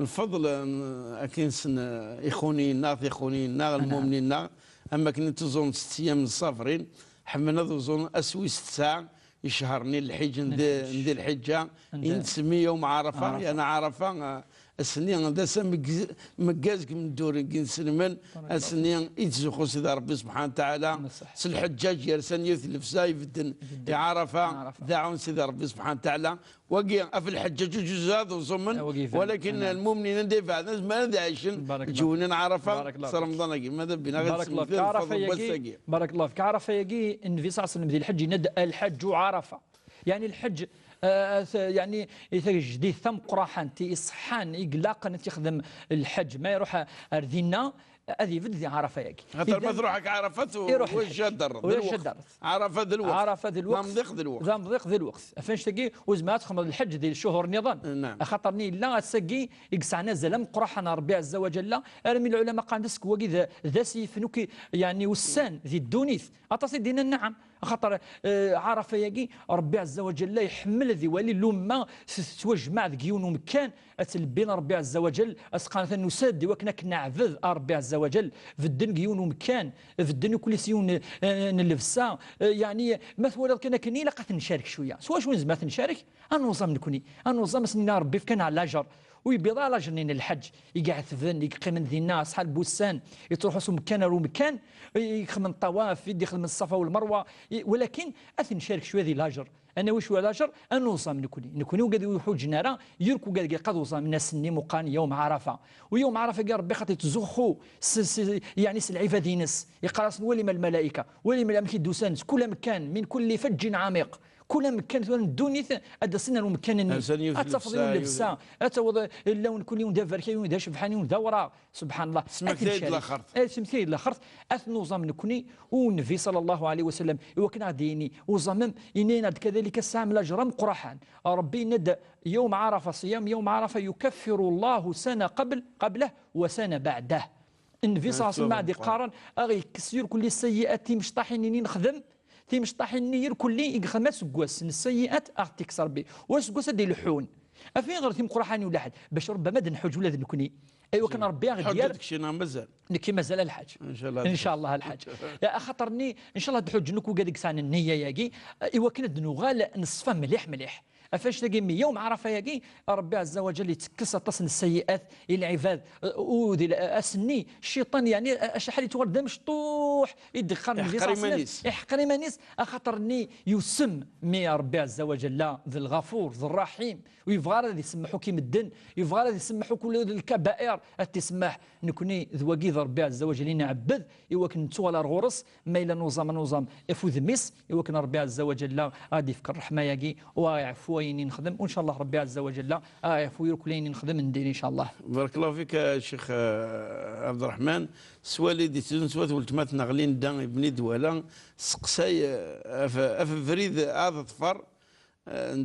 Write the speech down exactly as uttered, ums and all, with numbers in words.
Lfeḍl n, akken sen, ixuniyen-nneɣ, tixuniyin-nneɣ, lmumnin-nneɣ, am wakken i ttuẓuren setta ayyam n ṣṣabrin, ḥemmlen ad uẓun ass wis tesɛa, icehren n Lḥiǧ, n di, n di Lḥiǧa, i nettsemmi yawm Ɛarafa, yerna Ɛarafa, eh, ass-nni d ass ameggaz deg imedduri n yinselmen, ass-nni i yettzuxxu Sidi Ṛebbi subḥanahu wa taɛala, s lḥeǧǧaǧ yersan yiwet llebsa ibedden i Ɛarafa, deɛɛun Sidi Ṛebbi subḥanahu wa taɛala, Wagi, ɣef lḥeǧǧaǧ ur ǧǧin ad uẓumen, walakin lmumnin anda ibeɛden, zemren ad ɛicen, ǧewnen Ɛarafa, s Remḍan-agi, ma d abin, ad semmden lfeḍl n wass-agi. Barakallahu fik. Ɛarafa-agi, Nnbi ṣalla Llahu ɛalayhi wa sallam di lḥeǧǧ yenna-d: "Lḥeǧǧu Ɛarafa." Yeɛni lḥeǧǧ, eh, t-, yeɛni i tajdit tameqqrant, i iṣeḥḥan, i ilaqen ad t-ixdem lḥeǧǧ, ma iruḥ ar dinna, ad ibedd di Ɛarafa-agi. Xaṭer ma truḥ ak Ɛarafa, ulac ad d-terreḍ. Ulac ad d-terreḍ. Ɛarafa d lweqt. Ɛarafa d lweqt. D amḍiq d lweqt. D amḍiq d lweqt. Ɣef annect-agi, ur tezmireḍ ad txedmeḍ lḥeǧǧ di cchuhur nniḍen. Naam. Axaṭer-nni yella ass-agi i yesɛan azal ameqqran ɣer Ṛebbi ɛezza wa ǧalla, armi lɛulama qqaren-d ass wagi d, d ass yefnuk, yeɛni ussan di ddunit. Aṭas i d-yennan naɛam. Axaṭer, eh, Ɛarafa-agi, Ṛebbi ɛezza wa ǧalla iḥemmel ad iwali lumma tettwajmaɛ deg yiwen umekkan, ad tlebbin Ṛebbi ɛezza wa ǧalla, ad s-qqaren atan nusa-d i wakken ad k-neɛbed a Ṛebbi ɛezza wa ǧalla. Bedden deg yiwen umekkan, bedden akk s yiwen, eh, n llebsa, eh, yeɛni ma twalaḍ kan akken ilaq ad t-ncarek cwiya. S wacu nezmer ad t-ncarek? Ad nuẓam nekni, ad nuẓam, ad s-nini a Ṛebbi efk-aneɣ lajer. Ur yewwiḍ ara lajer-nni n lḥeǧǧ, i iɛetben, i yeqqimen dinna ṣṣeḥ n wussan, yettruḥu s umekkan ar umekkan, i ixedmen ṭṭawaf, i d-ixedmen Ṣṣafa u Lmerwa, i, walakin ad t-ncarek cwiya di lajer. Ad nawi cwiya lajer, ad nuẓam nekni. Nekni ugad ur iḥuǧen ara, yurk ugad ilaq ad uẓamen ass-nni meqqar n yawm Ɛarafa. U yawm Ɛarafa-agi Ṛebbi xaṭi yettzuxxu s, s, yeɛni s lɛibad-ines. Yeqqar-asen: "Walim lmalayka, walim amek i d-usan, s kul amekkan, min kulli fajjin ɛamiq." Kul amekkan tura n ddunit ad d-asen ar umekkan-nni. Ad tafeḍ yiwen llebsa, ad taweḍ illa un kul yiwen d aberkan, yiwen d acebḥan, yiwen d awraɣ. Subḥan Llah. Tesmektay-d laxert. Ad nuẓam nekni, u Nnbi ṣalla Llahu ɛalayhi wa sallam, i wakken ad d-yini uẓamem, yenna-aneɣ-d kadalik tesɛam lajer ameqqran. Ṛebbi yenna-d: "Yawm Ɛarafa ṣiyam, yawm Ɛarafa yukaffiru Llahu sana qabl-, qablah wa sana baɛdah." Nnbi ṣalla Llahu ɛalayhi wa sallam ad iqqaren, ad aɣ-yekkes yirkelli sseyyi'at timecṭaḥin-nni nexdem, timecṭaḥin-nni irkelli i yexdem aseggas n sseyyi'at, ad aɣ-t-ikkes Ṛebbi. U aseggas ad d-ileḥḥun. Af ayɣer timeqqraḥin ulaḥed, bac Ṛebbi ma d-nḥuǧ ula d nekni. Ay wakken Ṛebbi a ɣ-d-yerr. Tḥuǧǧeḍ kečči neɣ mazal? Nekki mazal a lḥaǧ. Incallah. Incallah a lḥaǧ. Axaṭer-nni, incallah ad d-ḥuǧǧen akk ugad i yesɛan nniya-agi, i wakken ad nuɣal neṣfa mliḥ mliḥ. Af annect-agi mi yawm Ɛarafa-agi, Ṛebbi ɛezza wa ǧal ittekkes aṭas n sseyyi'at i lɛibad, u di l-, ass-nni, cciṭan, yeɛni, acḥal i tuɣal d amecṭuḥ, i d-iqqaren Nnbi ṣalla Llahu ɛalayhi wa sallam, iḥqer iman-is, axaṭer-nni yusem mi Ṛebbi ɛezza wa ǧalla d Lɣafur, d Ṛṛaḥim, ur yebɣa ara ad isemmeḥ akk i medden, ur yebɣa ara ad isemmeḥ akk ula d lkabair, ad t-isemmeḥ. Nekni d wagi d Ṛebbi ɛezza wa ǧalla i nɛebbed, i wakken nettuɣal ar ɣur-s, ma yella nuẓam, nuẓam ɣef udem-is, i wakken Ṛebbi ɛezza wa ǧalla ad d-ifk ṛṛeḥma-agi, u ad iɛfu ayen i nexdem, u ncallah Ṛebbi ɛezza wa ǧalla ad iɛfu irkel ayen i nexdem n diri, ncallah. Barakallahu fik, a Ccix, eh, Ɛebderreḥman. Swali d-ittuzen s wat weltma-tneɣ Linda Ibni Dwala, testeqsay, eh, ɣef, ɣef ubrid ad teḍfer, eh,